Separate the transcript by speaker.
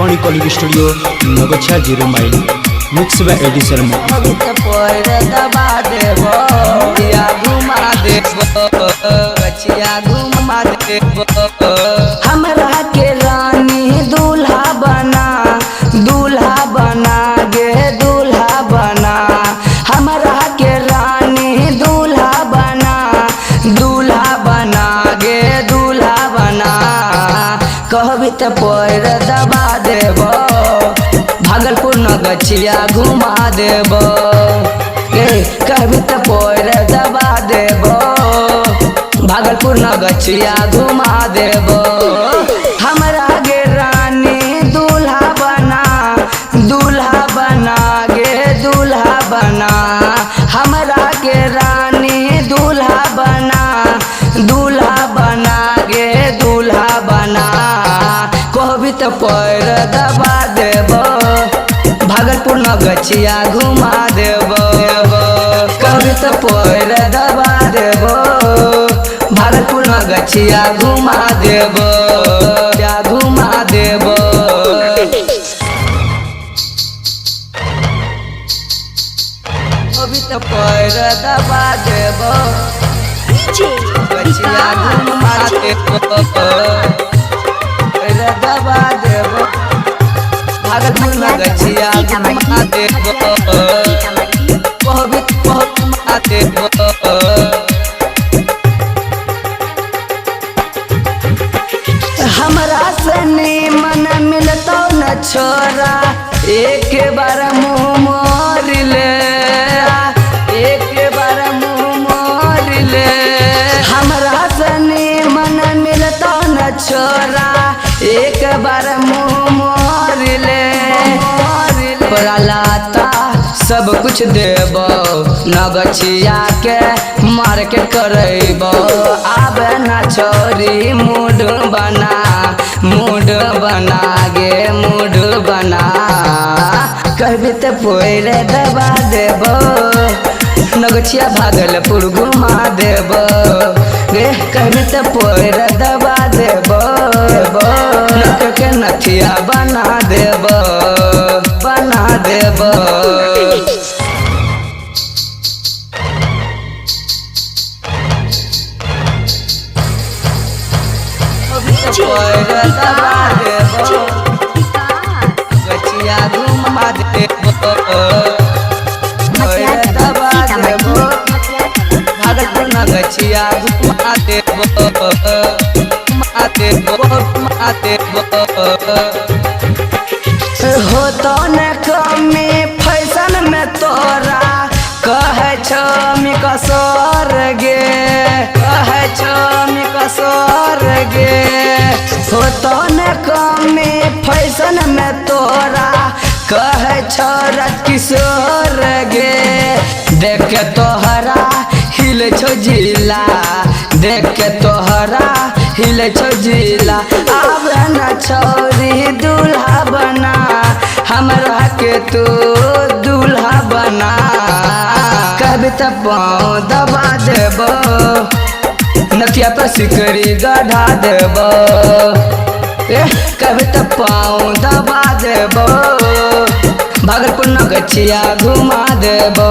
Speaker 1: Akashvani calling studio Nagachha 0 mile. Mix by AD Sharma.
Speaker 2: पैर दबा देबो या घुमा देबो गछिया घुमा देबो। हमरा के रानी दूल्हा बना, दूल्हा बना गे दूल्हा बना। हमरा के रानी दूल्हा बना, दूल्हा बना गे दूल्हा बना। कहबी त पैर दबा देबो, भागलपुर नगछिया घुमा देबो। ए कहबी त पैर दबा देबो, भागलपुर नगछिया घुमा देबो। हमरा गे रानी दूल्हा बना, दूल्हा बना गे दूल्हा बना। हमरा के रानी दूल्हा बना, दूल्हा बना गे दूल्हा बना। कहबी त पैर दबा देबो, भागलपुर नगछिया घुमा देबो। कहबी त पैर दबा देबो, भागलपुर नगछिया घुमा देबो, या घुमा देबो। कहबी त पैर दबा देबो, गछिया घुमा देबो। पैर दबा देबो, भागलपुर नगछिया घुमा देबो। कहबी घुमा देबो। हमरा से मन मिलतो न छोरा, एक बार मुँह मोर ले, एक बार मुँह मोर ले। हमरा से मन मिलतो न छोरा, एक बार मुँह मोर ले। लाता सब कुछ देबो, नगछिया के मार्केट करैबो। आबे न छोरी मूड बना, मूड बना गे मूड बना। कहबी त पैर दबा देबो, नगछिया भागलपुर घुमा देबो। गे कहबी त पैर दबा देबो, नक के नथिया बना देबो, बना देबो। पैर दबा देबो, गछिया घुमा देबो। पैर दबा देबो, भागलपुर नगछिया घुमा देबो, घुमा देबो, घुमा देबो। हो तो न कमी फैशन में तोरा, कहै छौ मी कसोर गे, कहै छौ मी कसोर गे। हो तो न कमी फैशन में तोरा, कहै छौ किशोर गे। देख के तोहरा हिल छौ जिला, देख के तोहरा हिल छौ जिला। आबे न छौरी दूल्हा बना, हमरा के तू दूल्हा बना। कहबी त पाँव दबा देबो, नथिया पर सिकरी गढ़ा देबो। ए कहबी त पाँव दबा देबो, भागलपुर नगछिया घुमा देबो।